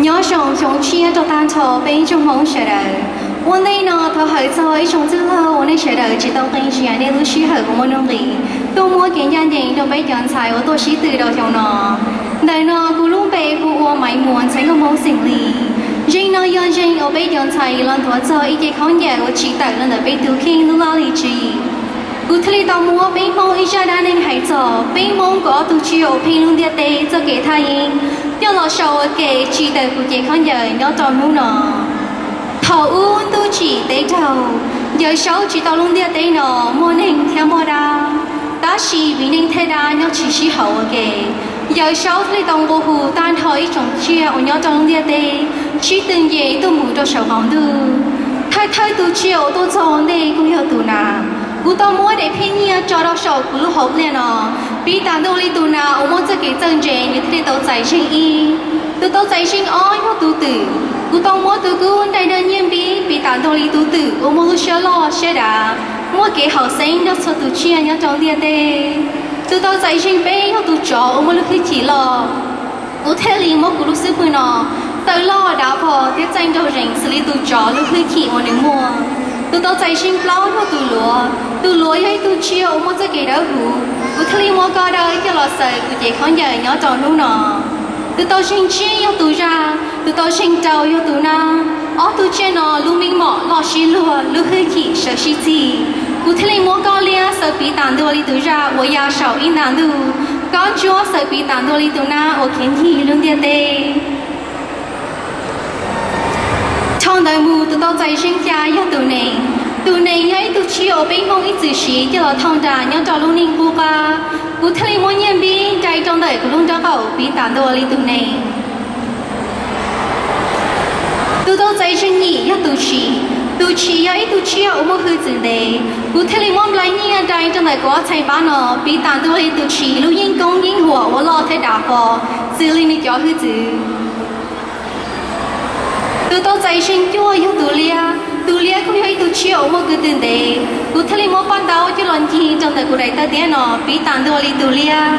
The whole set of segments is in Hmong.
Nyob zoo xyoo tshiab rau tag nrho peb ib tsoom Hmoob sawv daws. Ua ntej no thov hawm txog ib tsoom txwj laug uas nej sawv daws tsis tau qee zias nej lub sij hawm uas muaj nuj nqis tuaj muab kev ncaj ncees rau peb cov ntxhais uas tuaj sib tw rau xyoo no. Ntawm no kuv lub npe hu ua Maiv Muas Ntxhais Nkauj Hmoob xeem Lis. Ntseeg no yog ntseeg uas peb cov ntxhais los nthuav txog ib ce khaub ncaws uas tsim tawm los ntawm peb tus kheej lub laj lim tswv yim. Kuv thiaj li tau muab peb Hmoob ib zaj dab neeg hais txog peb Hmoob kaum ob tug tsiaj uas pheej lub ntiaj teb txoj kev thaj yeeb coj los sau ua ke tsim tawm kuv cev khaub ncaws nyob rau hnub no. Thaum ub ntuj tsim teb raug, Yawm Saub tsis tau lub ntiaj teb no muaj neeg thiab muaj dab, tab sis vim neeg thiab dab nyob tsis sib haum ua ke, Yawm Saub thiaj li tau nqua hu tag nrho ib tsoom tsiaj uas nyob rau lub ntiaj teb sib tw nce tuaj mus rau saum qaum ntuj. Thawj thawj tus tsiaj uas tuaj txog ntej kuj yog tus nas. Kuv tau muab daim phiaj nyiaj tso rau saum kuv lub hauv pliaj no, piv tam ntua li tus nas uas muaj txoj kev txawj ntse nws thiaj li tau txais zeeg ib. Tus tau txais zeeg ob yog tus twm. Kuv tau muab tus kub nraim nrog nyiaj npib piv tam ntua li tus twm uas muaj lub siab loj siab dav, muaj kev haum xeeb nrog txhua tus tsiaj nyob rau ntiaj teb. Tus tau txais zeeg peb yog tus tsov uas muaj lub hwj chim loj. Kuv thiaj li muab kuv lub xub pwg no txawj loj dav vog thiab txaij nraug zees xws li tus tsov lub hwj chim uas nws muaj. Tus tau txais zeeg plaub yog tus luav. Tus luav yog ib tug tsiaj uas muaj txoj kev dawb huv. Kuv thiaj li muab koj dawb coj los xaws kuv cev khaub ncaws nyob rau hnub no. Tus tau zeeg tsib yog tus zaj. Tus tau zeeg rau yog tus nab. Ob tug tsiaj no lub meej mom loj sib luag, lub hwj chim sawv sib txig. Kuv thiaj li muab koj liab xaws piv tam ntua li tus zaj uas ya saum ib nta ntuj, koj ntsuab xaws piv tam ntua li tus nab uas khiav ncig lub ntiaj teb. Dhau ntawd mus tus tau txais zeeg xya yog tus nees. Tus nees yog ib tug tsiaj uas peb Hmoob ib txwm siv coj los thauj nra nyob rau lub neej qub qab. Kuv thiaj li muab nyiaj npib nraim rau ntawm kuv lub nrob qaum piv tam ntua li tus nees. Tus tau txais zeeg yim yog tus tshis. Tus tshis yog ib tug tsiaj uas muaj hwj txwv ntev. Kuv thiaj li muab nplai nyiaj nraim rau ntawm kuv ob txhais npab no piv tam ntua li tus tshis lub yeeb koob yeeb huam uas loj thiab dav vog xws li nws cov hwj txwv. Tus tau txais zeeg cuaj yog tus liab. Tus liab kuj yog ib tug tsiaj uas muaj kwv tw ntev. Kuv thiaj li muab paj ntaub coj los ncig rau ntawm kuv daim tawj tiab no piv tam ntua li tus liab.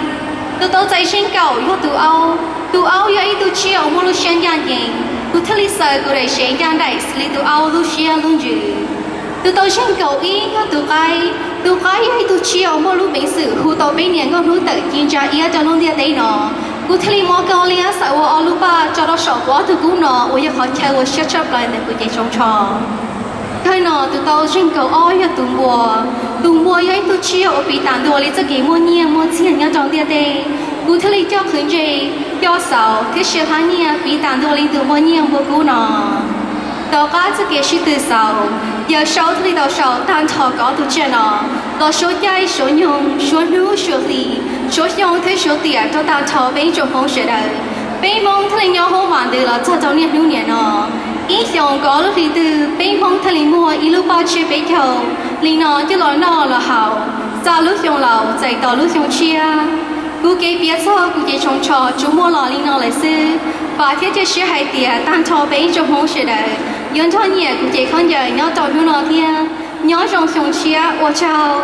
Tus tau txais zeeg kaum yog tus aub. Tus aub yog ib tug tsiaj uas muaj lub siab ncaj ncees. Kuv thiaj li xaws kuv daim sev ncaj nraim xws li tus aub lub siab lub ntsws. Tus tau zeeg kaum ib yog tus qaib. Tus qaib yog ib tug tsiaj uas muaj lub peev xwm hu tau peb niam nkauj hnub tawm ci ntsa iab rau lub ntiaj teb no. Kuv thiaj li muab koj liab xaws ua ob lub paj tso rau saum kuv ob tug kub no uas yog qhov chaw uas siab tshaj plaws ntawm kuv cev tsoos tsho. Thawj no tus tau zeeg kaum ob yog tus npua. Tus npua yog ib tug tsiaj uas piv tam ntua li txoj kev muaj nyiaj muaj txiag nyob rau ntiaj teb. Kuv thiaj li coj qhwv ntsej, coj xauv thiab sia hlab nyiaj piv tam ntua li tus npua nyiaj npua kub no. Tom qab txoj kev sib tw xaus, Yawm Saub thiaj li tau sau tag nrho kaum ob tug tsiaj no los suav caij suav nyoog, suav hnub suav hli, suav xyoo thiab suav tiam rau tag nrho peb ib tsoom Hmoob sawv daws. Peb Hmoob thiaj li nyob huv mam ntws los txog rau niaj hnub niam no. Ib xyoos kaum ob lub hli twg peb Hmoob thiaj li muaj ib lub paj tsiab peb caug li no coj los noj los haus, txog lub xyoo laus txais tos lub xyoo tshiab. Kuv kev piav txog kuv cev tsoos tsho tsuas muaj los li no lawm xwb. Vam thiab cia siab hais tias tag nrho peb ib tsoom Hmoob sawv daws yuav nrog nyiam kuv cev khaub ncaws nyob rau hnub no thiab. Nyob zoo xyoo tshiab, ua tsaug.